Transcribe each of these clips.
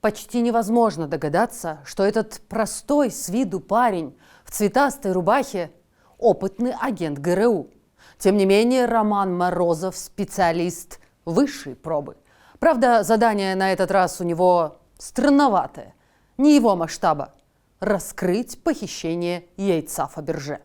Почти невозможно догадаться, что этот простой с виду парень в цветастой рубахе – опытный агент ГРУ. Тем не менее, Роман Морозов – специалист высшей пробы. Правда, задание на этот раз у него странноватое, не его масштаба – раскрыть похищение яйца Фаберже.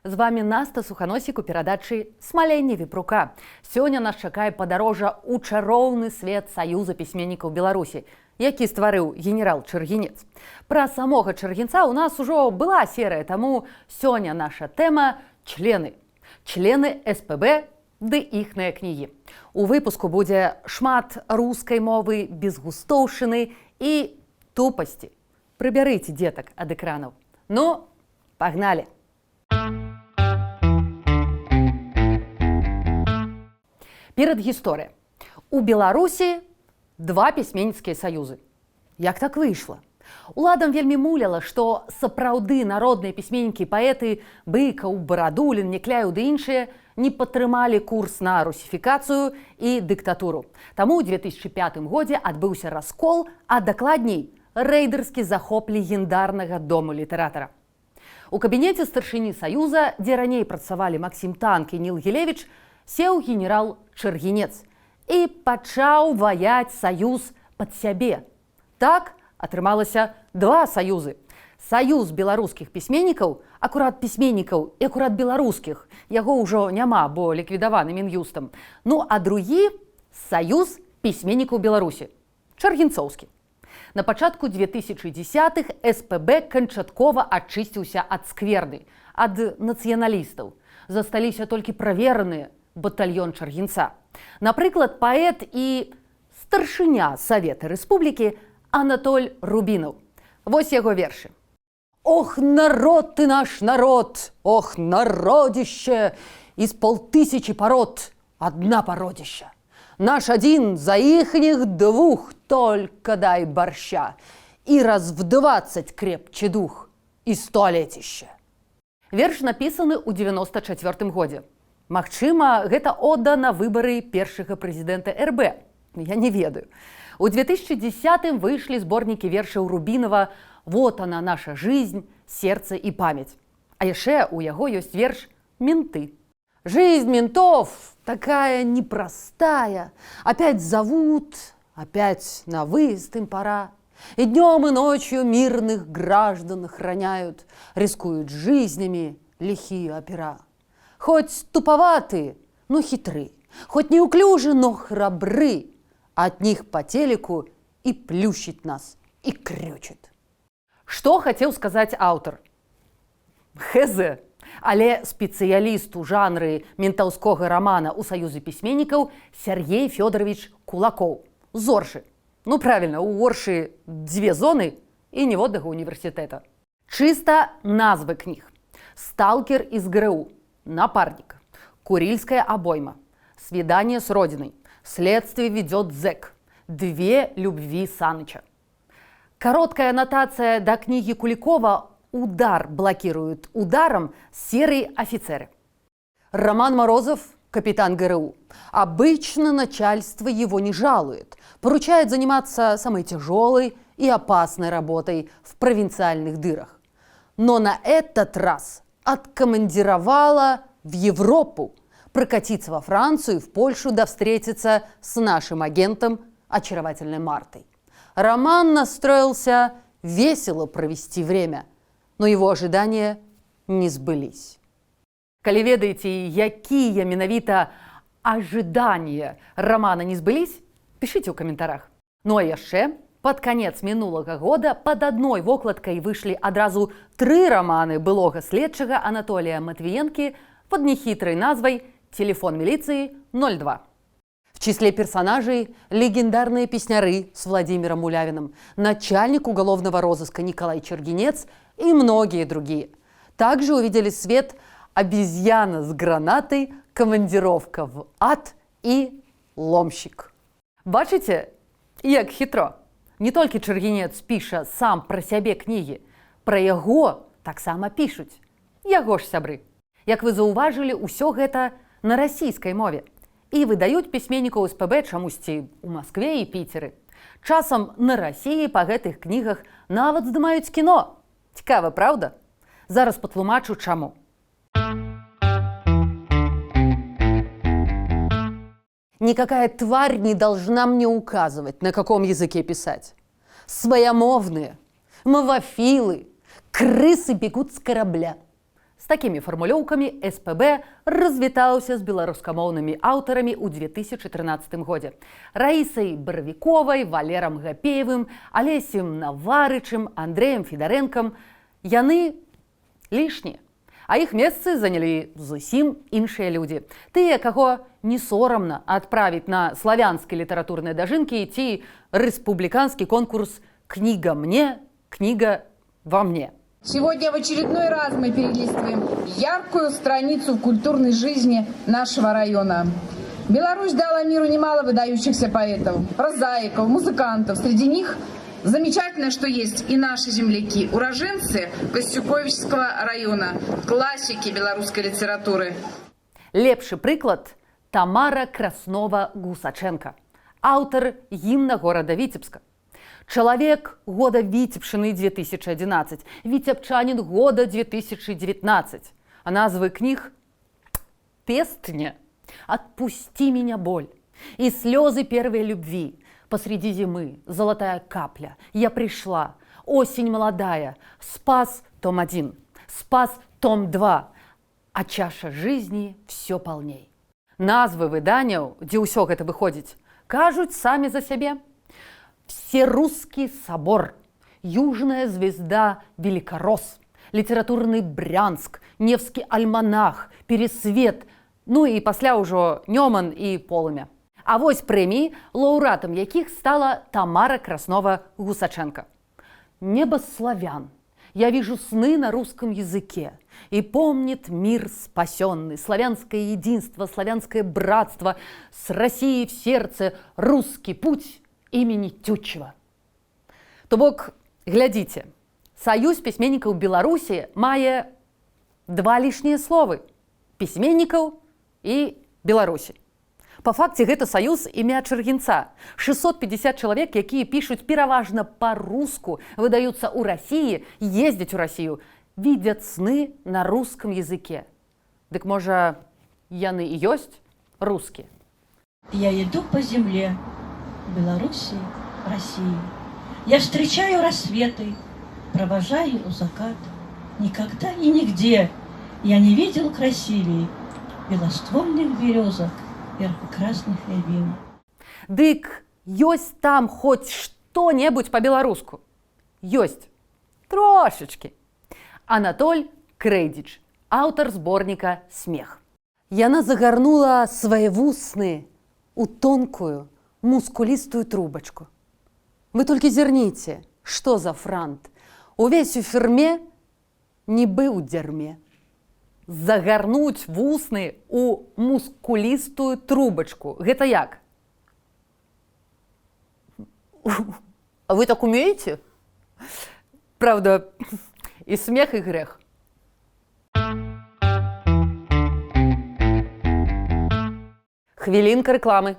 З вами Наста Суханосік у перадачы «Смаленне вепрука». Сёння нас чакае падарожжа ў чароўны свет Саюза пісьменнікаў Беларусі, які стварыў генерал Чаргінец. Пра самога Чаргінца ў нас ужо была серыя, таму сёння наша тэма члены. Члены СПБ ды іхныя кнігі. У выпуску будзе шмат рускай мовы, безгустоўшчыны і тупасці. Прыбярыце дзетак ад экранаў. Ну, пагналі! Перадгісторыя. У Беларусі два пісьменніцкія саюзы. Як так выйшла? Уладам вельмі муляла, што сапраўды народныя пісьменнікі і паэты Быкаў, Барадулін, Някляеў ды іншыя не падтрымалі курс на русіфікацыю і дыктатуру. Таму ў 2005 годзе адбыўся раскол, а дакладней, рэйдэрскі захоп легендарнага дому літаратара. У кабінеце старшыні саюза, дзе раней працавалі Максім Танк і Ніл Гілевіч, сеў генерал Чаргінец і пачаў ваяць саюз пад сябе. Так атрымалася два саюзы. Саюз беларускіх пісьменнікаў, акурат пісьменнікаў і акурат беларускіх, яго ўжо няма, бо ліквідаваны Мін'юстам. Ну а другі – Саюз пісьменнікаў Беларусі, чаргінцоўскі. На пачатку 2010-х СПБ канчаткова ачысціўся ад скверны, ад нацыяналістаў. Засталіся толькі правераныя, батальён Чаргінца. Напрыклад, паэт і старшыня Савета Рэспублікі Анатоль Рубінаў. Вось яго вершы. Ох, народ ты наш народ, ох, народище, из полтысячи пород одна породища. Наш один за ихних двух только дай борща, и раз в 20 крепче дух и столетище. Верш напісаны ў 94 годзе. Магчыма, гэта ода на выбары першага прэзідэнта РБ. Я не ведаю. У 2010 выйшлі зборнікі вершаў Рубінова «Вот она, наша жизнь», «Сердце и память». А яшчэ у яго ёсць верш «Менты». Жизнь ментов такая непростая. Опять зовут, опять на выезд им пора. И днем, и ночью мирных граждан охраняют, рискуют жизнями лихие опера. Хоть туповаты, но хитры, хоть неуклюжи, но храбры. От них по телеку и плющит нас, и крючит. Што хацеў сказаць аўтар? Хз. Але спецыяліст у жанры ментаўскога рамана ў Саюзе пісьменнікаў Сяргей Фёдаравіч Кулакоў з Оршы. Ну правильно, у Оршы дзве зоны і ніводнага універсітэта. Чыста назвы кніг. «Сталкер из ГРУ», «Напарник», «Курильская обойма», «Свидание с Родиной», «Следствие ведет зэк», «Две любви Саныча». Короткая аннотация до книги Куликова «Удар блокируют ударом. Серые офицеры». Роман Морозов – капитан ГРУ. Обычно начальство его не жалует. Поручает заниматься самой тяжелой и опасной работой в провинциальных дырах. Но на этот раз откомандировала в Европу, прокатиться во Францию и в Польшу да встретиться с нашим агентом, очаровательной Мартой. Роман настроился весело провести время, но его ожидания не сбылись. Калі ведаеце, якія менавіта ожидания Романа не сбылись, пішыце ў каментарах. Ну а яшчэ пад канец мінулага года пад адной вокладкай выйшлі адразу тры раманы былога следчага Анатолія Матвіенкі пад нехітрай назвай «Телефон милиции 02». В числе персонажей легендарные песняры с Владимиром Мулявиным, начальник уголовного розыска Николай Чергинец и многие другие. Также увидели свет «Обезьяна с гранатой», «Командировка в ад» и «Ломщик». Бачыце, як хітро? Не толькі Чаргінец піша сам пра сябе кнігі, пра яго таксама пішуць яго ж сябры. Як вы заўважылі, усё гэта на расійскай мове. І выдаюць пісьменнікаў СПБ чамусьці ў Маскве і Піцеры. Часам на Расіі па гэтых кнігах нават здымаюць кіно. Цікава, праўда? Зараз патлумачу, чаму. Никакая тварь не должна мне указывать, на каком языке писать. Своямовные, мовофилы, крысы бегут с корабля. З такімі фармулёўкамі СПБ развітаўся з беларускамоўнымі аўтарамі ў 2013 годзе. Раісай Баравіковай, Валерам Гапеевым, Алесем Наварычым, Андрэем Федарэнкам. Яны лішнія. А іх месцы занялі зусім іншыя людзі. Тыя, каго не сорамна адправіць на славянскія літаратурныя дажынкі ці рэспубліканскі конкурс «Книга мне, книга во мне». Сегодня в очередной раз мы перелистываем яркую страницу в культурной жизни нашего района. Беларусь дала миру немало выдающихся поэтов, прозаиков, музыкантов. Среди них замечательно, что есть и наши земляки, уроженцы Костюковичского района, классики белорусской литературы. Лепшы прыклад Тамара Краснова-Гусаченко, аўтар гімна горада Віцебска. Чалавек года Віцебшчыны 2011, віцябчанін года 2019. А назвы кніг «Песня», «Отпусти меня, боль» и «Слезы первой любви», «Посреди зимы», «Золотая капля», «Я пришла», «Осень молодая», «Спас», том 1, «Спас», том 2, а чаша жизни все полней. Назвы выданняў, дзе ўсё гэта выходзіць, кажуць самі за сябе. Всерусский собор, Южная звезда Великорос, Литературный Брянск, Невский альманах, Пересвет, ну і пасля ўжо Нёман і Полымя. А вось прэміі, лаўрэатам якіх стала Тамара Краснова-Гусаченко. Небо славян. Я вижу сны на русском языке. И помнит мир спасенный, славянское единство, славянское братство, с Россией в сердце, русский путь имени Тютчева. То бок, глядзіце, Саюз пісьменнікаў Беларусі мае два лішнія словы: пісьменнікаў і Беларусі. Па факце гэта саюз імя Чаргінца. 650 чалавек, якія пішуць пераважна па-руску, выдаюцца ў Расіі, ездзяць у Расію, видят сны на русском языке. Дык можа, яны і ёсць русские? Я иду по земле Белоруссии, России. Я встречаю рассветы, провожаю закат. Никогда и нигде я не видел красивее белоствольных березок, ярко-красных рябин. Дык ёсць там хоць што-небудзь па-беларуску? Ёсць. Трошачкі. Анатоль Крэйдзіч, аўтар зборніка «Смех». Яна загарнула свае вусны у тонкую, мускулістую трубачку. Вы толькі зірніце, што за франт. Увесь у фірме, нібы ў дзярме. Загарнуць вусны у мускулістую трубачку. Гэта як? А вы так умееце? Праўда, і смех, і грэх. Хвілінка рэкламы.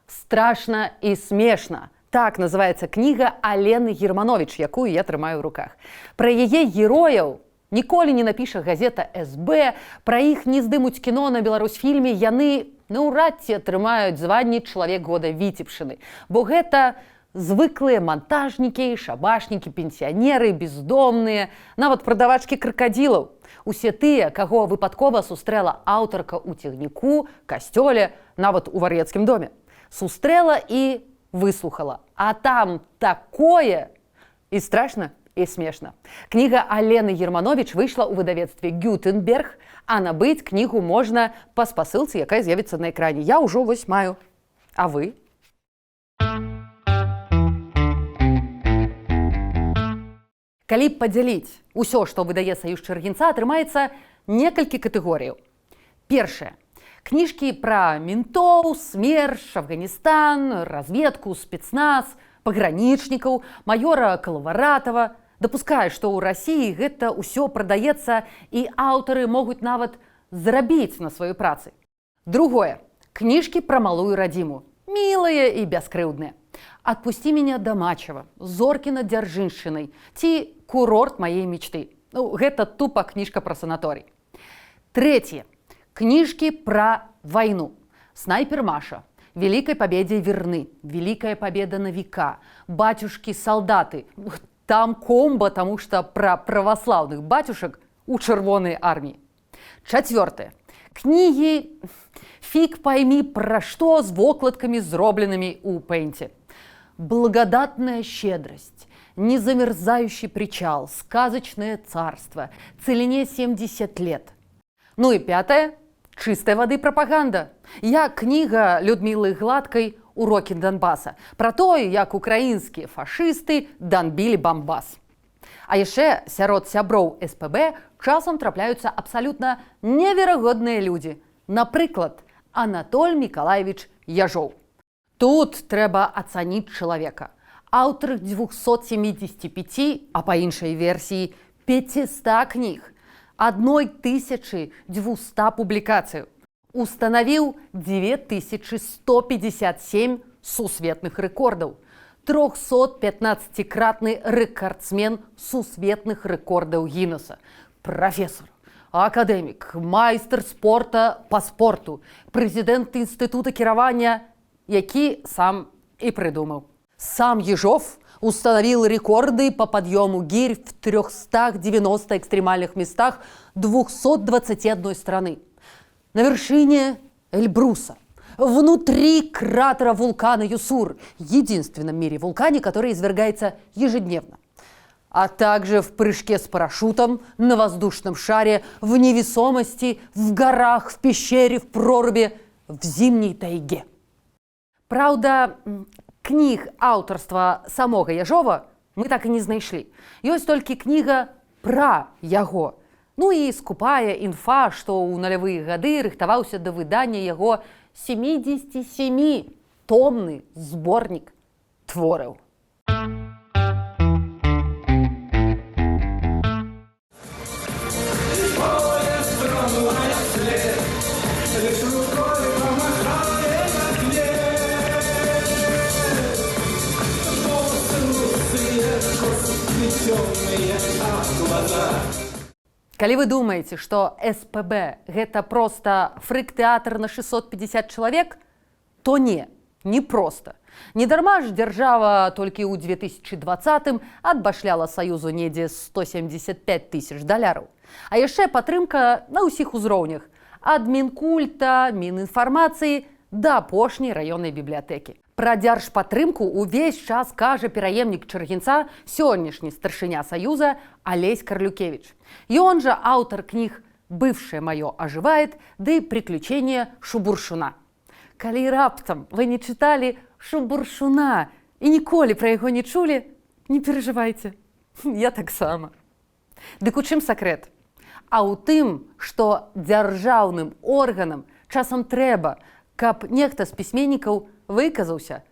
Страшно и смешно. Так называется кніга Алены Германович, якую я трымаю ў руках. Пра яе герояў ніколі не напіша газета СБ, пра іх не здымуць кіно на Беларусьфільме, яны наўрад ці атрымаюць званне чалавек года Віцебшчыны. Бо гэта звыклыя мантажнікі, шабашнікі, пенсіянеры, бездомныя, нават прадавачкі кракадзілаў. Усе тыя, каго выпадкова сустрэла аўтарка ў цягніку, касцёле, нават у вар'яцкім доме. Сустрэла і выслухала. А там такое і страшна, і смешна. Кніга Алены Германович выйшла ў выдавецтве Гютенберг, а набыць кнігу можна па спасылцы, якая з'явіцца на экране. Я ўжо вось маю. А вы? Калі падзяліць усё, што выдае Саюз Чаргінца, атрымаецца некалькі катэгорыяў. Першае. Кніжкі пра ментоў, СМЕРШ, Афганістан, разведку, спецназ, пагранічнікаў, маёра Калаваратава. Дапускаю, што ў Расіі гэта ўсё прадаецца і аўтары могуць нават зарабіць на сваёй працы. Другое. Кніжкі пра малую радзіму. Мілыя і бяскрыўдныя. «Отпусти меня до Мачева», «Зоркі над Дзяржыншчынай» ці «Курорт моей мечты». Ну, гэта тупа кніжка пра санаторый. Трэцяе. Кніжкі пра вайну. «Снайпер Маша», «Великой победе верны», «Великая победа на века», «Батюшки-солдаты». Там комба, таму што пра праваслаўных бацюшак у Чырвонай арміі. Чацвёртае. Кнігі фиг пойми пра што, з вокладкамі, зробленымі ў пэйнце. «Благодатная щедрость», «Незамерзающий причал», «Сказочное царство», «Целине 70 лет». Ну і пятае, чистой воды прапаганда. Як кніга Людмілы Гладкай «Уроки Донбасса» пра тое, як украінскія фашысты данбілі Бамбас. А яшчэ сярод сяброў СПБ часам трапляюцца абсалютна неверагодныя людзі. Напрыклад, Анатоль Мікалаевіч Яжоў. Тут трэба ацаніць чалавека. Аўтар 275, а па іншай версіі 500 кніг, 1200 публікацыяў. Устанавіў 2157 сусветных рэкордаў. 315-кратны рэкардсмен сусветных рэкордаў Гіннеса. Прафесар, акадэмік, майстар спорта па спорту, прэзідэнт інстытута кіравання, які сам і прыдумаў. Сам Ежов установил рекорды по подъему гирь в 390 экстремальных местах 221 страны. На вершине Эльбруса, внутри кратера вулкана Юсур, единственном в мире вулкане, который извергается ежедневно, а также в прыжке с парашютом, на воздушном шаре, в невесомости, в горах, в пещере, в проруби, в зимней тайге. Праўда, кніг аўтарства самога Яжова мы так і не знайшлі. Ёсць толькі кніга пра яго. Ну і скупая інфа, што ў нулявыя гады рыхтаваўся да выдання яго 77 томны зборнік твораў. Калі вы думаеце, што СПБ гэта проста фрык-тэатр на 650 чалавек, то не, не проста. Недарма ж дзяржава толькі ў 2020 адбашляла саюзу недзе 175 тысяч даляраў. А яшчэ падтрымка на ўсіх узроўнях: ад Мінкульта, Мінінфармацыі да апошняй раённай бібліятэкі. Пра дзяржпатрымку ўвесь час кажа пераемнік Чаргінца, сённяшні старшыня саюза Алесь Карлюкевич. Ён жа аўтар кніг «Бывшее моё оживает» ды «Приключения Шубуршуна». Калі раптам вы не чыталі Шубуршуна і ніколі пра яго не чулі, не перажывайце. Я таксама. Дык у чым сакрэт? А ў тым, што дзяржаўным органам часам трэба, каб нехта з пісьменнікаў выказаўся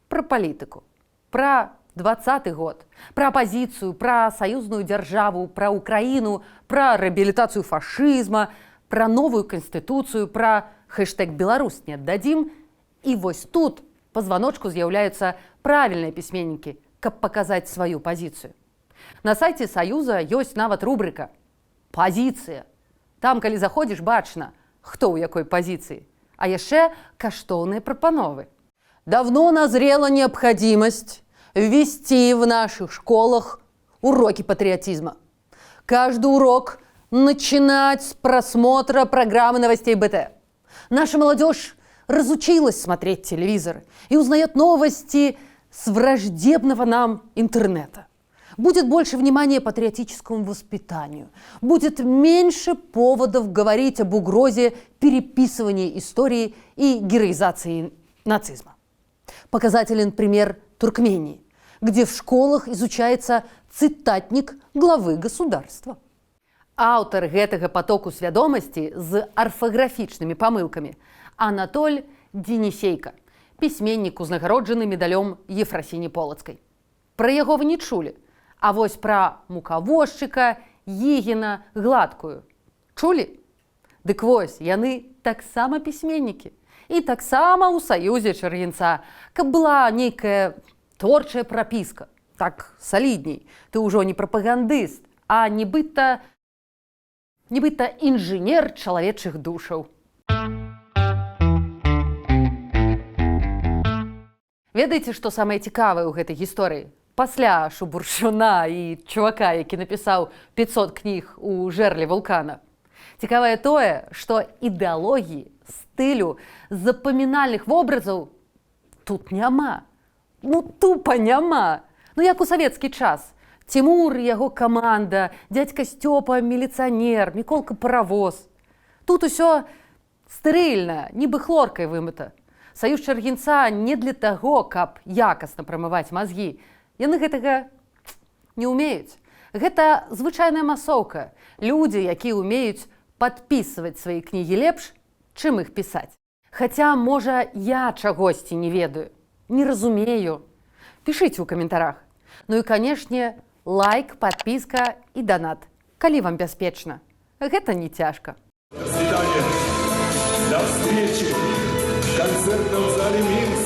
пра палітыку, пра 20-ы год, пра апазіцыю, пра саюзную дзяржаву, пра Украіну, пра рэабілітацыю фашызма, пра новую канстытуцыю, пра хэштег «Беларусь не аддадзім». І вось тут па званочку з'яўляюцца правільныя пісьменнікі, каб паказаць сваю пазіцыю. На сайце саюза ёсць нават рубрыка «Пазіцыя». Там, калі заходзіш, бачна, хто ў якой пазіцыі. А яшчэ каштоўныя прапановы. Давно назрела необходимость ввести в наших школах уроки патриотизма. Каждый урок начинать с просмотра программы новостей БТ. Наша молодежь разучилась смотреть телевизор и узнает новости с враждебного нам интернета. Будет больше внимания патриотическому воспитанию. Будет меньше поводов говорить об угрозе переписывания истории и героизации нацизма. Показателен пример Туркмении, где в школах изучается цитатник главы государства. Аўтар гэтага потоку свядомасці з арфаграфічнымі памылкамі Анатоль Денисейка, пісьменнік, узнагароджаны медалём Ефрасіні Полацкай. Пра яго вы не чулі, а вось пра Мукавозчыка, Гігіна, Гладкую. Чулі? Дык вось, яны таксама пісьменнікі. І таксама ў Саюзе Чаргінца, каб была нейкая творчая прапіска. Так салідней. Ты ўжо не прапагандыст, а нібыта інжынер чалавечых душаў. Ведаеце, што самае цікавае ў гэтай гісторыі? Пасля Шубуршуна і чувака, які напісаў 500 кніг у жэрле вулкана. Цікавае тое, што ідэалогіі, стылю, запамінальных вобразаў тут няма. Ну, тупа няма. Ну, як у савецкі час. Цімур і яго каманда, дядька Сцёпа міліцыянер, Міколка паравоз. Тут усё стэрыльна, нібы хлоркай вымыта. Саюз Чаргінца не для таго, каб якасна прамываць мазгі. Яны гэтага не ўмеюць. Гэта звычайная масоўка. Людзі, якія ўмеюць падпісваць свае кнігі лепш, чым іх пісаць. Хаця, можа, я чагосьці не ведаю, не разумею. Пішыце ў каментарах. Ну і, канешне, лайк, падпіска і данат, калі вам бяспечна. Гэта не цяжка. До свидания. До встречи в концертном зале Минска.